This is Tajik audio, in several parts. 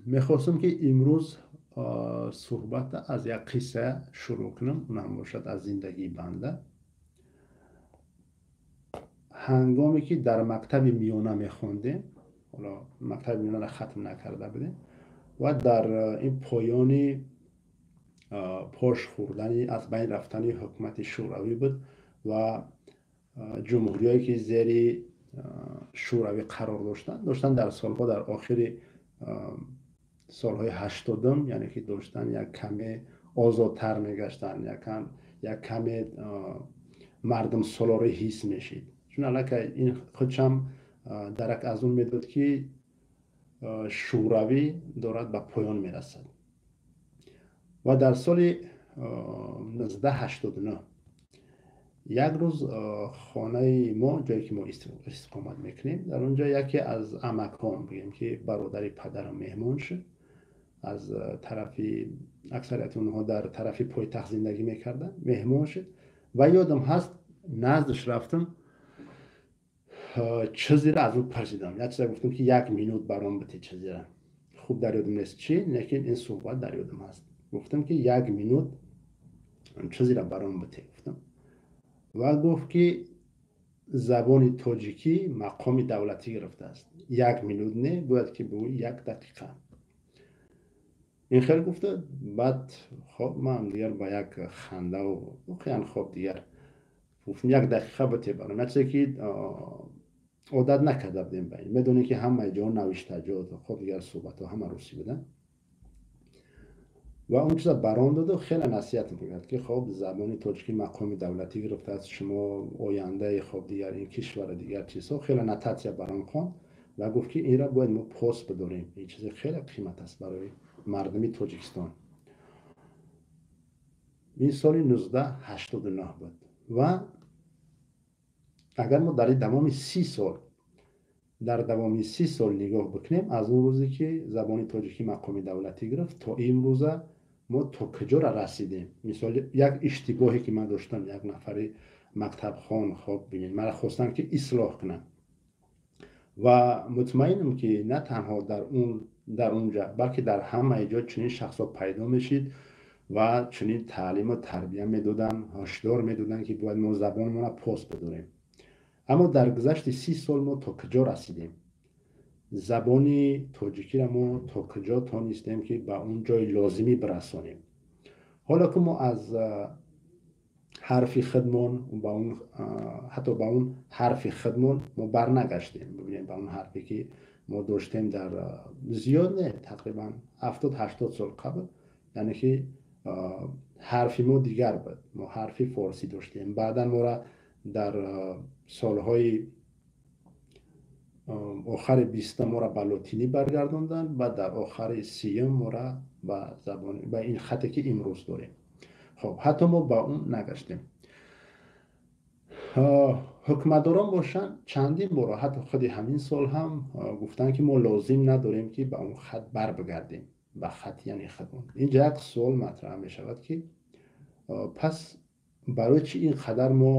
Мехостам, ки имрӯз суҳбата аз як қисса шурӯъ кунам, унам бошад аз зиндагии банда. Ҳангоме ки дар мактаби миёна мехондем, ҳоло мактаби миёнаро хатм накарда будем, ва дар ин поёни пош хӯрдани, аз байн рафтани ҳукумати Шӯравӣ буд ва ҷумҳуриҳое, ки зери Шӯравӣ қарор доштанд, дар солҳо, дар охири солҳои 80-ум, яъне ки доштан як каме озодтар мегаштанд, як каме мардумсолорӣ ҳис мешид, чун аллакай ин худшам дарак аз он медод, ки Шӯравӣ дорад ба поён мерасад. Ва дар соли 1989 як рӯз хонаи мо, ҷое ки мо истиқомат мекунем, дар он ҷо яке аз амакҳом, бигем ки бародари падарам, меҳмон шуд. Аз тарафи аксарияти онҳо дар тарафи пойтахт зиндагӣ мекарданд. Меҳмон шуд ва ёдам ҳаст, наздаш рафтам, чизеро аз ӯ пурсидам, як чиза гуфтам, ки як минут баром бите чизеро. Хуб дар ёдам нест чӣ, лекин ин суҳбат дар ёдам ҳаст. Гуфтам, ки як минут чизеро баром бите, гуфтам. Ва гуфт, ки забони тоҷикӣ мақоми давлатӣ гирифтааст. Як минут не, бояд ки бигӯӣ як дақиқа. Ин хел гуфта, баъд хоб ман дигар ба як хандаву воқеан хоб дигар гуфтам, як дақиқа бите баром, як чизе ки одат накарда будем ба ин. Медонем, ки ҳамаи ҷо навиштаҷот, хоб дигар суҳбатҳо ҳама русӣ буданд. Ва он чиза баром доду хеле насиҳат мекард, ки хоб, забони тоҷикӣ мақоми давлатӣ гирифтааст, шумо ояндаи хоб дигар ин кишвара, дигар чизҳо, хеле нотатсия баром хонд ва гуфт, ки инро бояд мо пос бидорем, ин чизе хеле қимат аст барои мардуми Тоҷикистон. Ин соли 1989 буд. Ва агар мо дар давоми 30 сол, дар давоми 30 сол нигоҳ бикунем, аз он рӯзе ки забони тоҷикӣ мақоми давлатӣ гирифт то имрӯза мо то куҷора расидем? Мисол, як иштибоҳе ки ман доштам, як нафари мактабхон, хоб бинед, мара хостам, ки ислоҳ кунам. Ва мутмаинам, ки на танҳо дар он ҷа, балки дар ҳамаи ҷо чунин шахсҳо пайдо мешид ва чунин таълиму тарбия медоданд, ҳушдор медоданд, ки бояд мо забонамонро пос бидорем. Аммо дар гузашти 30 сол мо то куҷо расидем? Забони тоҷикиро мо то куҷо тонистем, ки ба он ҷои лозимӣ бирасонем? Ҳоло ки мо аз ҳарфи худмон ба он, ҳатто ба он ҳарфи худмон мо барнагаштем. Бибинем, ба он ҳарфе ки мо доштем дар зиёд не, тақрибан 70-80 сол қабл, яъне ки ҳарфи мо дигар буд, мо ҳарфи форсӣ доштем. Баъдан моро дар солҳои охари 20-ум моро ба лотинӣ баргардонданд ва дар охари 30-ум моро ба забон, ба ин хате ки имрӯз дорем. Хоб, ҳатто мо ба он нагаштем. Ҳукуматдорон бошанд, чандин бора, ҳатто худи ҳамин сол ҳам гуфтанд, ки мо лозим надорем, ки ба он хат барбигардем, ба хат, яъне хатмон. Инҷа як суол матраҳ мешавад, ки пас барои чӣ ин қадар мо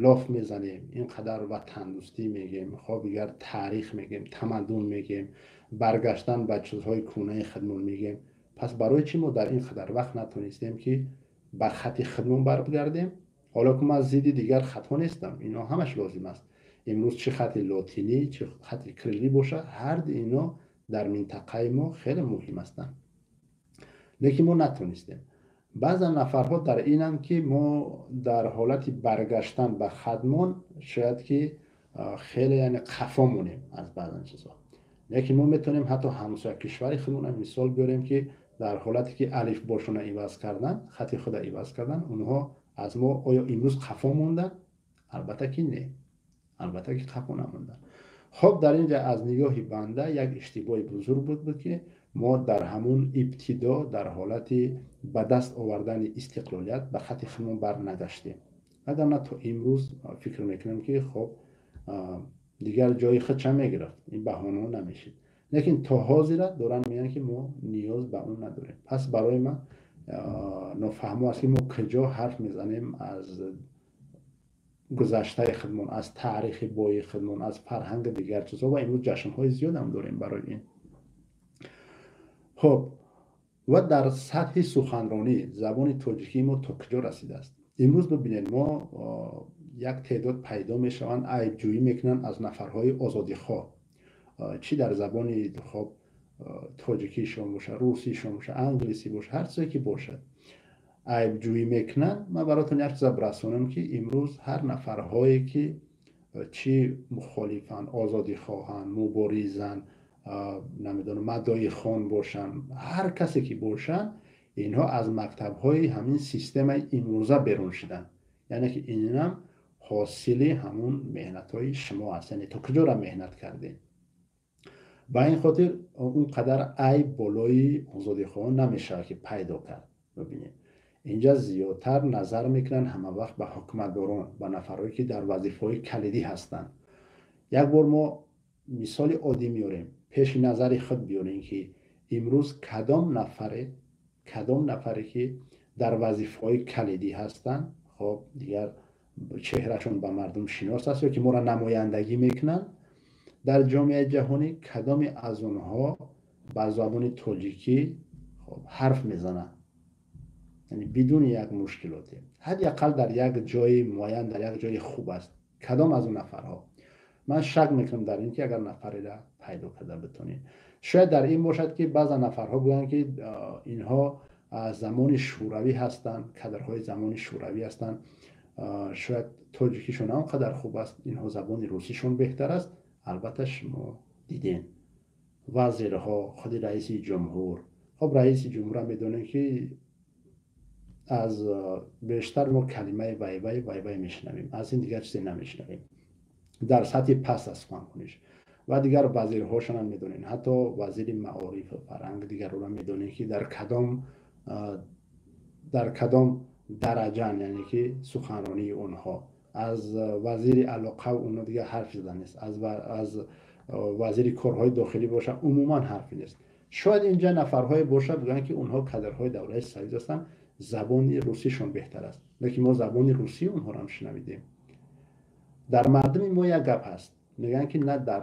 лоф мезанем, ин қадар ватандӯстӣ мегем, хоб дигар таърих мегем, тамаддун мегем, баргаштан ба чизҳои кӯнаи худмон мегем? Пас барои чӣ мо дар ин қадар вақт натонистем, ки ба хати худмон баргардем? Ҳоло ки ман зидди дигар хатҳо нестам, ино ҳамаш лозим аст. Имрӯз чӣ хати лотинӣ, чӣ хати кириллӣ бошад, ҳарду ино дар минтақаи мо хеле муҳим ҳастанд, лекин мо натонистем. Баъзан нафарҳо дар инанд, ки мо дар ҳолати баргаштан ба хатмон шояд ки хеле, яъне қафо монем аз баъзан чизҳо. Лекин мо метавонем ҳатто ҳамсоя кишвари худмона мисол биёрем, ки дар ҳолате ки алифбошона иваз кардан, хати худа иваз кардан, онҳо аз мо оё имрӯз қафо монданд? Албатта ки не, албатта ки қафо намонданд. Хоб, дар ин ҷа аз нигоҳи банда як иштибоҳи бузург буд, ки мо дар ҳамун ибтидо, дар ҳолати ба даст овардани истиқлолият, ба хати худмон барнагаштем. Агар на, то имрӯз фикр мекунам, ки хоб дигар ҷои худша мегирифт, ин баҳонаҳо намешид. Лекин то ҳозира доранд мегӯянд, ки мо ниёз ба он надорем. Пас барои ман нофаҳмо аст, ки мо куҷо ҳарф мезанем аз гузаштаи худмон, аз таърихи бои худмон, аз фарҳанги дигар чизҳо. Ва имрӯз ҷашнҳои зиёдам дорем барои ин. Хуб, ва дар сатҳи суханронӣ забони тоҷикии мо то куҷо расидааст? Имрӯз бибинед, мо як теъдод пайдо мешаванд, айбҷӯӣ мекунанд аз нафарҳои озодихоҳ, чӣ дар забони хоб тоҷикишон бошад, русишон бошад, англисӣ бошад, ҳар чизе ки бошад, айбҷӯӣ мекунанд. Ман баротон як чиза бирасонам, ки имрӯз ҳар нафарҳое ки чӣ мухолифанд, озодихоҳанд, муборизанд, намедонам, мадоихон бошанд, ҳар касе ки бошанд, инҳо аз мактабҳои ҳамин системаи имрӯза берун шуданд. Яъне ки инам ҳосили ҳамун меҳнатҳои шумо аст. Яъне то куҷора меҳнат кардем. Ба ин хотир он қадар айб болои озодихоҳон намешавад, ки пайдо кард. Бибинед, инҷа зиёдтар назар мекунанд ҳама вақт ба ҳукуматдорон, ба нафарҳое ки дар вазифаҳои калидӣ ҳастанд. Як бор мо мисоли оддӣ меорем, пеши назари худ биёрем, ки имрӯз кадом нафаре ки дар вазифаҳои калидӣ ҳастанд, хоб, дигар чеҳрашон ба мардум шинос аст ё ки моро намояндагӣ мекунанд дар ҷомеаи ҷаҳонӣ, кадоме аз онҳо ба забони тоҷикӣ ҳарф мезананд, яъне бидуни як мушкилоте, ҳадди ақал дар як ҷои муайян, дар як ҷои хуб аст? Кадом аз он нафарҳо? Ман шак мекунам дар ин ки агар нафареро пайдо карда битонед. Шояд дар ин бошад, ки баъза нафарҳо гӯянд, ки инҳо аз замони шӯравӣ ҳастанд, кадрҳои замони шӯравӣ ҳастанд, шояд тоҷикишон он қадар хуб аст, инҳо забони русишон беҳтар аст. Албатта, шумо дидем, вазирҳо, худи раиси ҷумҳур. Хоб, раиси ҷумҳурам медонем, ки аз бештар мо калимаи вайвай, вайвай мешунавем, аз ин дигар чизе намешунавем. Дар сатҳи паст аст суханкуниш. Ва дигар вазирҳошонам медонем, ҳатто вазири маорифу фарҳанг, дигарро медонем, ки дар кадом дараҷаан, яъне ки суханронии онҳо. Аз вазири алоқа онҳо дигар ҳарф зада нест, аз вазири корҳои дохилӣ боша, умуман ҳарфе нест. Шояд инҷа нафарҳое бошад, бигӯянд, ки онҳо кадрҳои давраи союз ҳастанд, забони русишон беҳтар аст, лекин мо забони русии онҳоро ҳам шунавидем. Дар мардуми мо як гап ҳаст, мегӯянд, ки на дар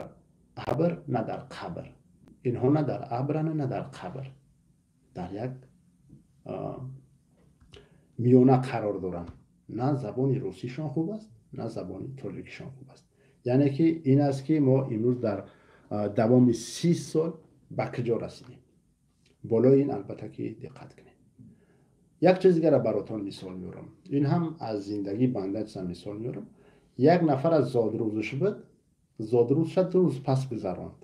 абр, на дар қабр. Инҳо на дар абрана, на дар қабр, дар як миёна қарор доранд. На забони русишон хуб аст, на забони тоҷикишон хуб аст. Яъне ки ин аст, ки мо имрӯз дар давоми 30 сол ба куҷо расидем. Болои ин албатта ки диққат кунем. Як чиз дигара баротон мисол меорам, ин ҳам аз зиндагии банда чиза мисол меорам. Як нафар аз зодрӯзаш буд, зодрӯзша 2 рӯз пас гузаронд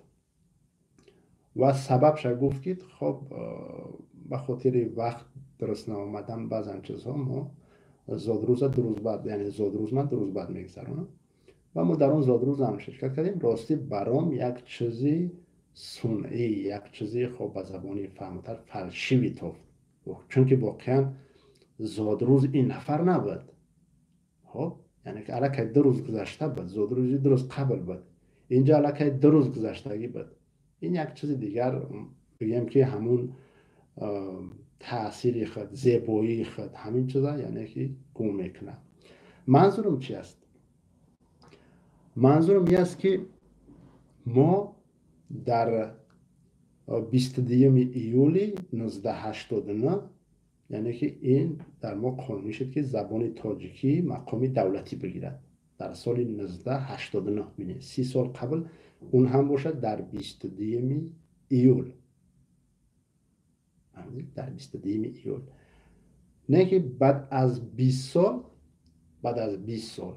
ва сабабша гуфт, ки хоб, ба хотири вақт дуруст наомадан баъзан чизҳо мо зодрӯза 2 рӯз баъд, яъне зодрӯз ман 2 рӯз баъд мегузаронам. Ва мо дар он зодрӯзам ширкат кардем. Ростӣ, баром як чизи сунъӣ, як чизи, хоб, ба забони фаҳмтар, фальшивый тофт, чунки воқеан зодрӯз ин нафар набуд. Хоб, яъне ки аллакай 2 рӯз гузашта буд, зодрӯзи 2 рӯз қабл буд, инҷа аллакай 2 рӯз гузаштагӣ буд. Ин як чизи дигар, бигем, ки ҳамун таъсири худ, зебоии худ, ҳамин чиза, яъне ки гум мекунад. Манзурум чи аст? Манзурум ин аст, ки мо дар 22 июли 1989, яъне ки ин дар мо қонунӣ шуд, ки забони тоҷикӣ мақоми давлатӣ бигирад дар соли 1989, бинед, 30 сол қабл, он ҳам бошад дар 22 июл, дар 22 июл. Не ки баъд аз 20 сол, баъд аз 20 сол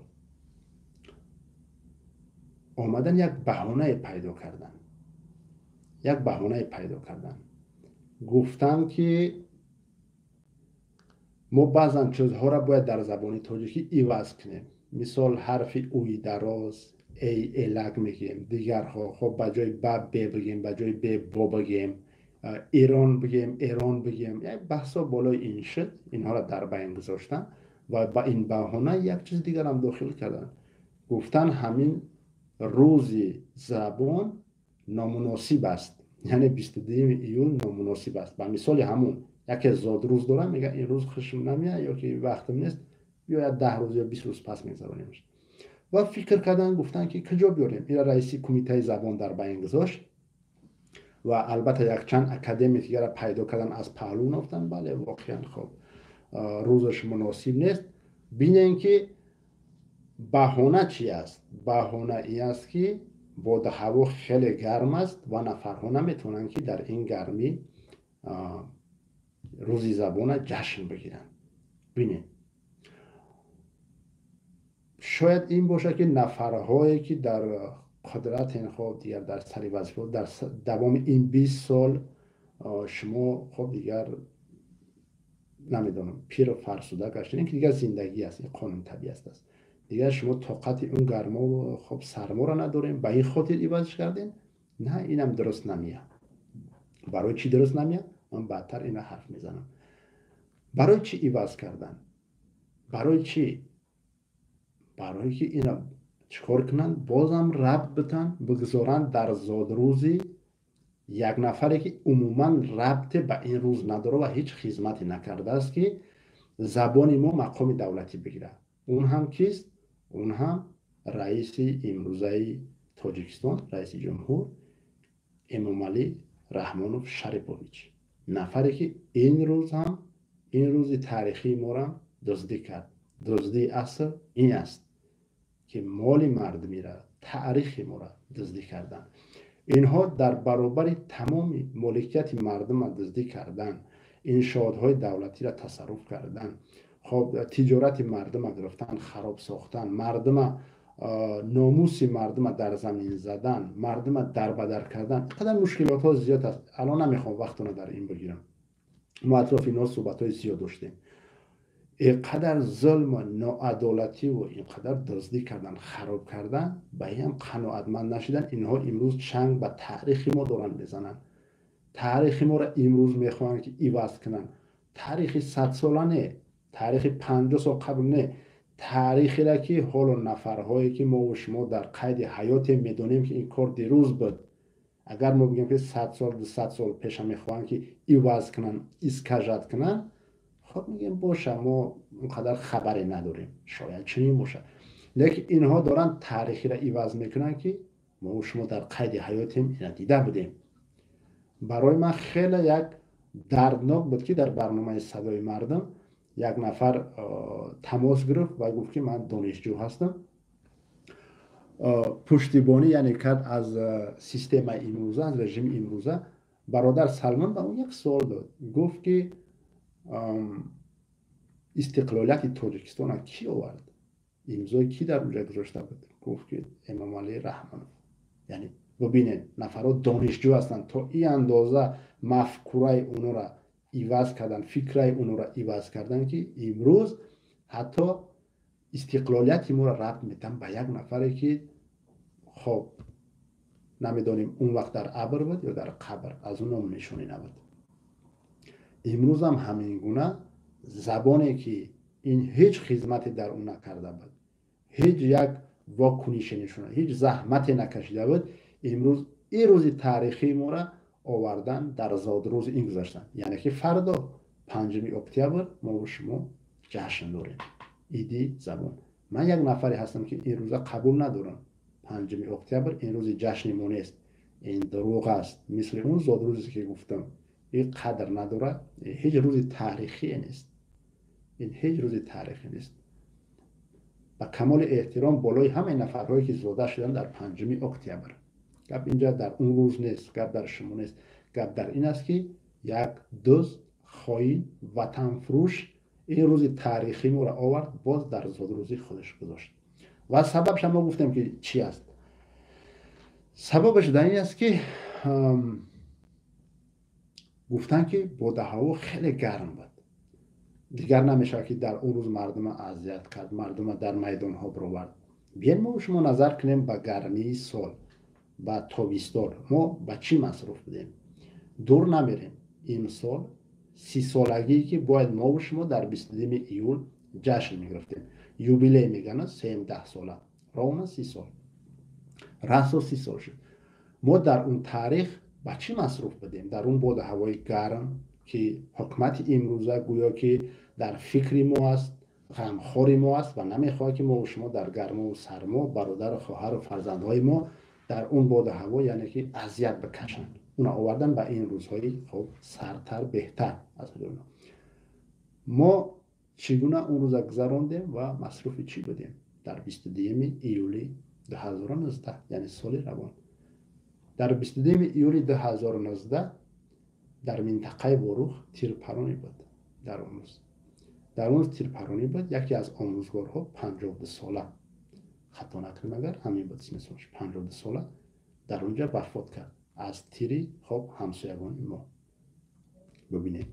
омадан як баҳонае пайдо кардан, як баҳонае пайдо кардан. Гуфтанд, ки мо баъзан чизҳоро бояд дар забони тоҷикӣ иваз кунем, мисол, ҳарфи уи дароз, эй элак мегӯем, дигарҳо. Хоб, ба ҷои ба бе бигем, ба ҷои бе бо бигем, эрон бигем, эрон бигем. Як баҳсо болои ин шуд. Инҳоро дар байн гузоштанд ва ба ин баҳона як чиз дигарам дохил карданд. Гуфтан, ҳамин рӯзи забон номуносиб аст, яъне 22 июл номуносиб аст. Ба мисоли ҳамун яке зодрӯз дорам, мега, ин рӯз хушм намеяд ё ки вақтам нест, биёяд 10 рӯз ё 20 рӯз пас мегзаронем. Ва фикр кардан, гуфтанд, ки куҷо биёрем ира? Раиси кумитаи забон дар байн гузошт. Ва албатта якчанд академик дигарро пайдо кардан, аз паҳлӯ гуфтанд, бале, воқеан хоб рӯзаш муносиб нест. Бинем, ки баҳона чи аст. Баҳона ин аст, ки боду ҳаво хеле гарм аст ва нафарҳо наметавонанд, ки дар ин гармӣ рӯзи забона ҷашн бигиранд. Бинед, шояд ин бошад, ки нафарҳое, ки дар қудрат, хоб, дигар дар сари вазифа дар давоми ин 20 сол, шумо, хоб, дигар намедонам, пиру фарсуда гаштед, ки дигар зиндагӣ аст, ин қонуни табиат аст, дигар шумо тоқати он гармо, хоб, сарморо надорем, ба ин хотир ивазш кардем. На, инам дуруст намеяд. Барои чӣ дуруст намеяд? Ман баъдтар ина ҳарф мезанам. Барои чӣ иваз кардан? Барои чӣ? Барое ки ина чикор кунанд? Бозам рабт битан, бигзоранд дар зодрӯзи як нафаре, ки умуман рабте ба ин рӯз надорад ва ҳеҷ хизмате накардааст, ки забони мо мақоми давлатӣ бигирад. Он ҳам кист? Он ҳам раиси имрӯзаи Тоҷикистон, раиси ҷумҳур Эмомалӣ Раҳмонов Шарипович, нафаре, ки ин рӯз ҳам, ин рӯзи таърихии моро дуздӣ кард. Дуздии аср ин аст, ки моли мардумиро, таърихи моро дуздӣ кардан. Инҳо дар баробари тамоми моликияти мардума дуздӣ кардан, иншоотҳои давлатиро тасарруф кардан, хоб, тиҷорати мардума гирифтан, хароб сохтан, мардума, номуси мардума дар замин задан, мардума дарбадар кардан, ин қадар мушкилотҳо зиёд аст. Алон намехоҳам вақтона дар ин бигирам, мо атрофи инҳо суҳбатҳои зиёд доштем. Ин қадар зулму ноадолативу ин қадар дуздӣ кардан, хароб кардан, ба ин ҳам қаноатманд нашидан. Инҳо имрӯз чанг ба таърихи мо доранд мезананд. Таърихи моро имрӯз мехоҳанд, ки иваз кунанд. Таърихи садсола не, таърихи 50 сол қабл не, таърихеро, ки ҳоло нафарҳое, ки мову шумо дар қайди ҳаёте, медонем, ки ин кор дирӯз буд. Агар мо бигӯем, ки 100 сол, 200 сол пеша мехоҳанд, ки иваз кунанд, искажать кунанд, хоб, мегӯем, боша, мо он қадар хабаре надорем, шояд чунин бошад. Лекин инҳо доранд таърихиро иваз мекунанд, ки мо шумо дар қайди ҳаётем, ина дида будем. Барои ман хеле як дарднок буд, ки дар барномаи «Садои мардум» як нафар тамос гирифт ва гуфт, ки ман донишҷӯ ҳастам, пуштибонӣ, яъне, кард аз системаи имрӯза, аз режими имрӯза. Бародар Салмон ба ӯ як суол дод, гуфт, ки истиқлолияти Тоҷикистона кӣ овард, имзои кӣ дар онҷа гузошта буд? Гуфт, ки Эмомалӣ Раҳмонов. Яъне бубинед, нафарҳо донишҷӯ ҳастанд, то ин андоза мафкураи онҳоро иваз кардан, фикраи онҳоро иваз кардан, ки имрӯз ҳатто истиқлолияти моро рабт метаҳанд ба як нафаре, ки, хоб, намедонем, он вақт дар абр буд ё дар қабр, аз он ному нишонӣ набуд. Имрӯзам ҳамин гуна забоне, ки ин ҳеҷ хизмате дар он накарда буд, ҳеҷ як вокунише нишона, ҳеҷ заҳмате накашида буд, имрӯз ин рӯзи таърихии моро овардан, дар зодрӯзи ин гузаштан. Яъне ки фардо, 5 октябр, мову шумо ҷашн дорем, иди забон. Ман як нафаре ҳастам, ки ин рӯза қабул надорам. 5 октябр ин рӯзи ҷашни мо нест, ин дурӯғ аст. Мисли он зодрӯзе, ки гуфтам, ин қадр надорад, ҳеҷ рӯзи таърихие нест, ин ҳеҷ рӯзи таърихӣ нест. Ба камоли эҳтиром болои ҳамаи нафарҳое, ки зода шуданд дар 5 октябр, гап инҷа дар он рӯз нест, гап дар шумо нест, гап дар ин аст, ки як дузд, хоин, ватанфурӯш ин рӯзи таърихӣ моро овард, боз дар зодрӯзи худаш гузошт. Ва сабабша мо гуфтем, ки чӣ аст. Сабабаш дар ин аст, ки гуфтанд, ки боду ҳаво хеле гарм буд, дигар намешавад, ки дар он рӯз мардума азият кард, мардума дар майдонҳо бировард. Биёед, мо шумо назар кунем ба гармии сол, ба тобистон мо ба чӣ масруф будем. Дур намерем, имсол 30-солагие, ки бояд мову шумо дар 22 июл ҷашн мегирифтем, юбилей мегӯянд, 13 сола, ровно 30 сол, расо 30 сол шуд. Мо дар он таърих ба чӣ масруф будем? Дар он боду ҳавои гарм, ки ҳукумати имрӯза гӯё ки дар фикри мо аст, ғамхори мо аст ва намехоҳад, ки мову шумо дар гармову сармо, бародару хоҳару фарзандҳои мо дар он боду ҳаво, яъне ки, азият бикашанд. Уна овардан ба ин рӯзҳои хоб сардтар, беҳтар аз онҳо. Мо чӣ гуна он рӯза гузарондем ва масруфи чӣ будем дар 22 июли 2019, яъне соли равон? Дар 22 июли 2019 дар минтақаи Ворух тирпаронӣ буд. Дар он рӯз тирпаронӣ буд. Яке аз омӯзгорҳо, 52 сола, хато накунем агар, ҳамин буд синну, 52 сола, дар он ҷа вафот кард аз тири хоб ҳамсоягони мо. Бибинед,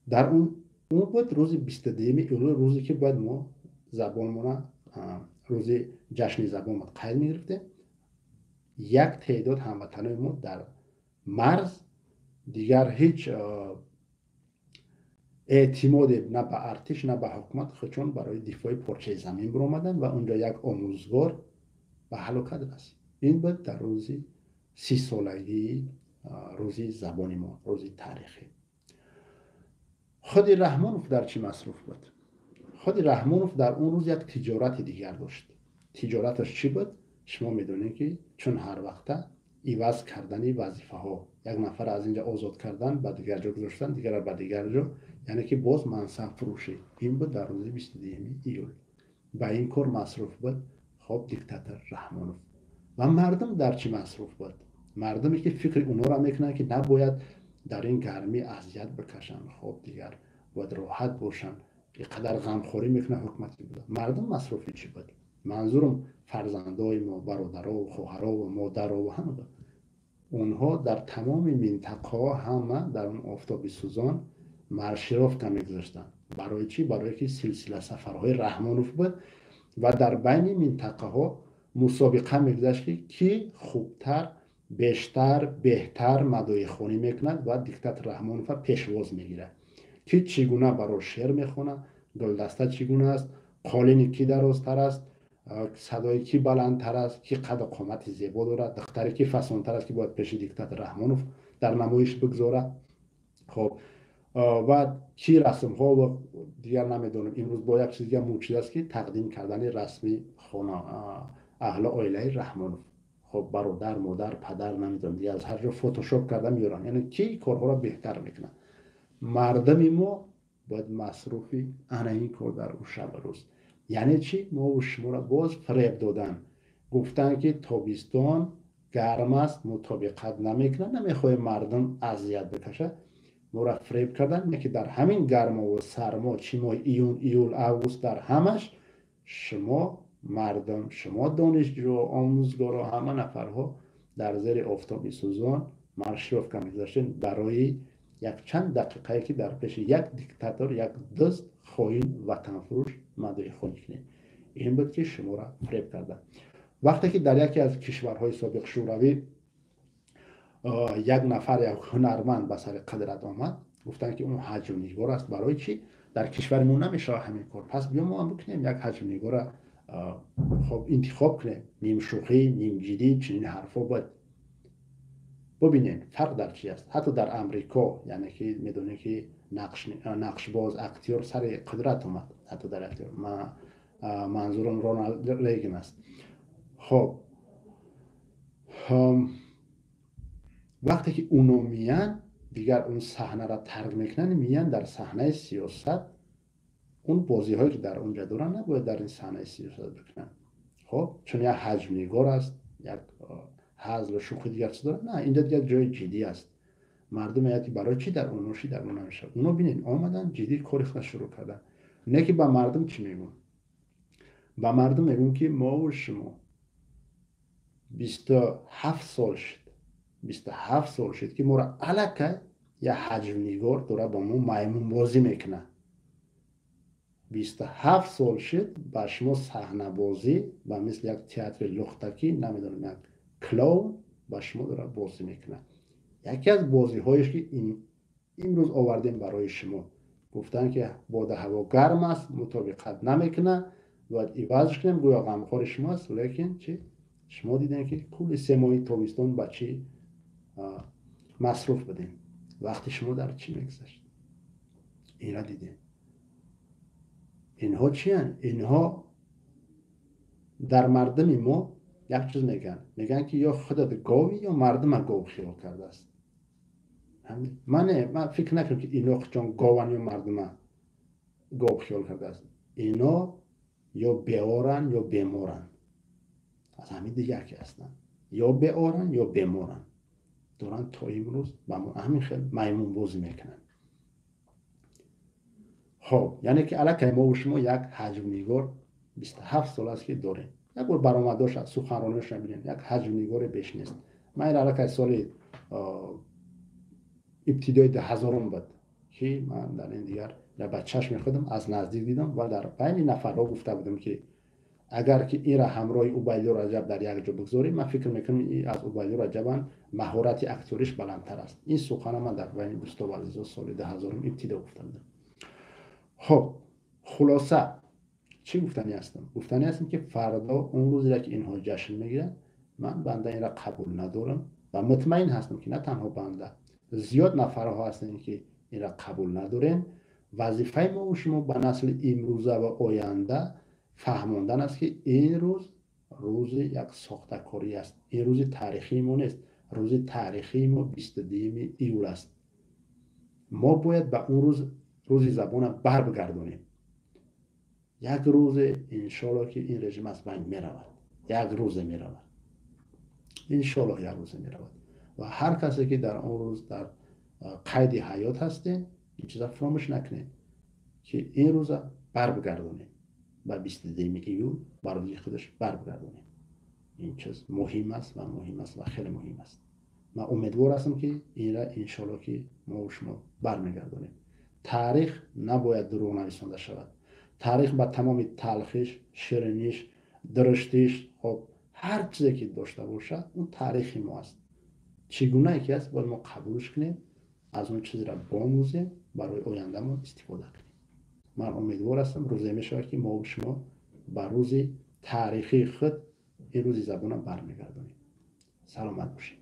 дар он буд рӯзи 22 июл, рӯзе ки бояд мо забонмона, рӯзи ҷашни забон қайд мегирифтем. Як теъдод ҳамватанои мо дар марз дигар ҳеҷ эътимоде на ба артиш, на ба ҳукумат, худшон барои дифои порчаи замин биромаданд ва унҷо як омӯзгор ба ҳалокат расид. Ин буд дар рӯзи 30-солагии рӯзи забони мо, рӯзи таърихӣ. Худи Раҳмонов дар чӣ масруф буд? Худи Раҳмонов дар он рӯз як тиҷорати дигар дошт. Тиҷораташ чӣ буд? Шумо медонед, ки чун ҳар вақта иваз кардани вазифаҳо, як нафар аз инҷа озод кардан, ба дигар ҷо гузоштан, дигарро ба дигар ҷо, яъне ки боз мансабфурӯшӣ. Ин буд дар рӯзи 22 июл. Ба ин кор масруф буд хоб диктатор Раҳмонов. Ва мардум дар чӣ масруф буд? Мардуме ки фикри онҳоро мекунанд, ки набояд дар ин гармӣ азият бикашанд, хоб дигар бояд роҳат бошанд, ин қадар ғамхорӣ мекунад ҳукумати буда. Мардум масруфи чӣ буд? Манзурум фарзандои мо, бародарову хоҳарову модарову ҳама буд. Онҳо дар тамоми минтақаҳо ҳама дар он офтоби сӯзон маршировка мегузоштанд. Барои чӣ? Барое ки силсила сафарҳои Раҳмонов буд ва дар байни минтақаҳо мусобиқа мегузашт, ки кӣ хубтар, бештар, беҳтар мадоихонӣ мекунад ва диктатор Раҳмонова пешвоз мегирад, ки чӣ гуна баро шеър мехонад, гулдаста чӣ гуна аст, қолини кӣ дарозтар аст, садои кӣ баландтар аст, ки қаду қомати зебо дорад, духтаре ки фасонтар аст, ки бояд пеши диктатор Раҳмонов дар намоиш бигзорад. Хоб, ва чӣ расмҳо ва дигар намедонам. Имрӯз бо як чиз дигар муъҷиза аст, ки тақдим кардани расми хона, аҳли оилаи Раҳмонов, хоб, бародар, модар, падар, намедонам, дигар аз ҳар ҷо фотошоп карда меёранд. Яъне ки корҳоро беҳтар мекунад. Мардуми мо бояд масруфи ана ин кор дар он шабу рӯз. Яъне чӣ? Мову шуморо боз фиреб додан, гуфтанд, ки тобистон гарм аст, мутобиқат намекунад, намехоҳем мардум азият бикашад. Моро фиреб кардан, не ки дар ҳамин гармову сармо, чӣ моҳи июн, июл, август, дар ҳамаш шумо мардум, шумо донишҷӯ, омӯзгоро, ҳама нафарҳо дар зери офтоби сӯзон маршировка мегузаштем барои якчанд дақиқае, ки дар пеши як диктатор, як дӯст, хоин, ватанфурӯш мадоихонӣ кунем. Ин буд, ки шуморо фиреб карда. Вақте ки дар яке аз кишварҳои собиқ Шӯравӣ як нафар, як ҳунарманд ба сари қудрат омад, гуфтанд, ки он ҳаҷвнигор аст. Барои чӣ дар кишвари мо намешавад ҳамин кор? Пас биё мо ҳам бикунем, як ҳаҷвнигора хоб интихоб кунем. Нимшӯхӣ, нимҷиддӣ чунин ҳарфҳо бояд. Бубинем, фарқ дар чи аст. Ҳатто дар Амрико, яъне ки медонем, ки нақшбоз, актёр сари қудрат омад, ҳатто дар актёр, манзурам Роналд Рейган аст. Хоб, вақте ки уно миян, дигар он саҳнаро тарк мекунанд, миян дар саҳнаи сиёсат, он бозиҳое ки дар онҷа доранд, набояд дар ин саҳнаи сиёсат бикунанд. Хоб, чун як ҳаҷвнигор аст, як ҳазлу шӯхи, дигар чиз дорад. На, инҷа дигар ҷои ҷиддӣ аст. Мардум меяд, ки барои чӣ дар оно ши, дар он намешавад? Оно бинед, омаданд, ҷиддӣ кори худро шурӯъ карданд. Не ки ба мардум чӣ мегӯм? Ба мардум мегӯм, ки мову шумо 27 сол шуд, 27 сол шуд, ки моро аллакай як ҳаҷвнигор дора ба мо маймунбозӣ мекунад. 27 сол шуд, ба шумо саҳнабозӣ, ба мисли як театри лухтакӣ, намедонам, як клоун ба шумо дора бозӣ мекунад. Яке аз бозиҳоеш, ки имрӯз овардем барои шумо, гуфтанд, ки бода ҳаво гарм аст, мутобиқат намекунад, бояд ивазш кунем. Гӯё ғамхори шумо аст. Лекин чи шумо дидем, ки кулли 3 моҳи тобистон ба чӣ масруф будем, вақти шумо дар чӣ мегузашт, инра дидем. Инҳо чиянд? Инҳо дар мардуми мо Як чиз мегӯянд, мегӯянд ки ё худат гови, ё мардума гов хиёл кардааст. Ман не, ман фикр накунам, ки ино ҷон гован ё мардума гов хиёл кардааст. Ино ё беоранд, ё беморанд, аз ҳамин дигар ки ҳастанд, ё беоранд, ё беморанд, доранд то имрӯз ба мо ҳамин хел маймунбозӣ мекунанд. Хоб, яъне ки аллакай мову шумо як ҳаҷвнигор 27 сол аст, ки дорем. Як бор баромадоша, суханрониашро бинем, як ҳаҷвнигоре беш нест. Ман ин аллакай соли ибтидои 2000-ум буд, ки ман дар ин дигар ба чашми худам аз наздик дидам ва дар байни нафарҳо гуфта будам, ки агар ки инра ҳамроҳи Убайдулло Раҷаб дар як ҷо бигзорем, ман фикр мекунам, аз Убайдулло Раҷабам маҳорати актёриш баландтар аст. Ин сухана ман дар байни дӯсто ва азизо соли 2000-ум ибтидо гуфта будам. Хоб, хулоса, чӣ гуфтанӣ ҳастам? Гуфтанӣ ҳастам, ки фардо он рӯзеро, ки инҳо ҷашн мегиранд, ман банда инра қабул надорам ва мутмаин ҳастам, ки на танҳо банда, зиёд нафарҳо ҳастанд, ки инра қабул надорем. Вазифаи мо шумо ба насли имрӯза ва оянда фаҳмондан аст, ки ин рӯз рӯзи як сохтакорӣ аст, ин рӯзи таърихии мо нест. Рӯзи таърихии мо 22-юми июл аст. Мо бояд ба он рӯз, рӯзи забона барбигардонем. Як рӯзе, иншоалло, ки ин режим аз байн меравад, як рӯзе меравад, иншоалло, як рӯзе меравад. Ва ҳар касе, ки дар он рӯз дар қайди ҳаёт ҳастем, ин чиза фуромӯш накунед, ки ин рӯза барбигардонем ба 22-юми июл, ба рӯзи худаш барбигардонем. Ин чиз муҳим аст ва муҳим аст ва хеле муҳим аст. Ман умедвор ҳастам, ки инра, иншоалло, ки мо шумо бармегардонем. Таърих набояд дурӯғ нависонда шавад. Таърих ба тамоми талхиш, шириниш, дуруштиш, хоб, ҳар чизе ки дошта бошад, он таърихи мо аст. Чӣ гунае ки аст, бояд мо қабулш кунем, аз он чизра бомӯзем, барои ояндамон истифода кунем. Ман умедвор ҳастам, рӯзе мешавад, ки мо шумо ба рӯзи таърихии худ, ин рӯзи забона бармегардонем. Саломат бошед.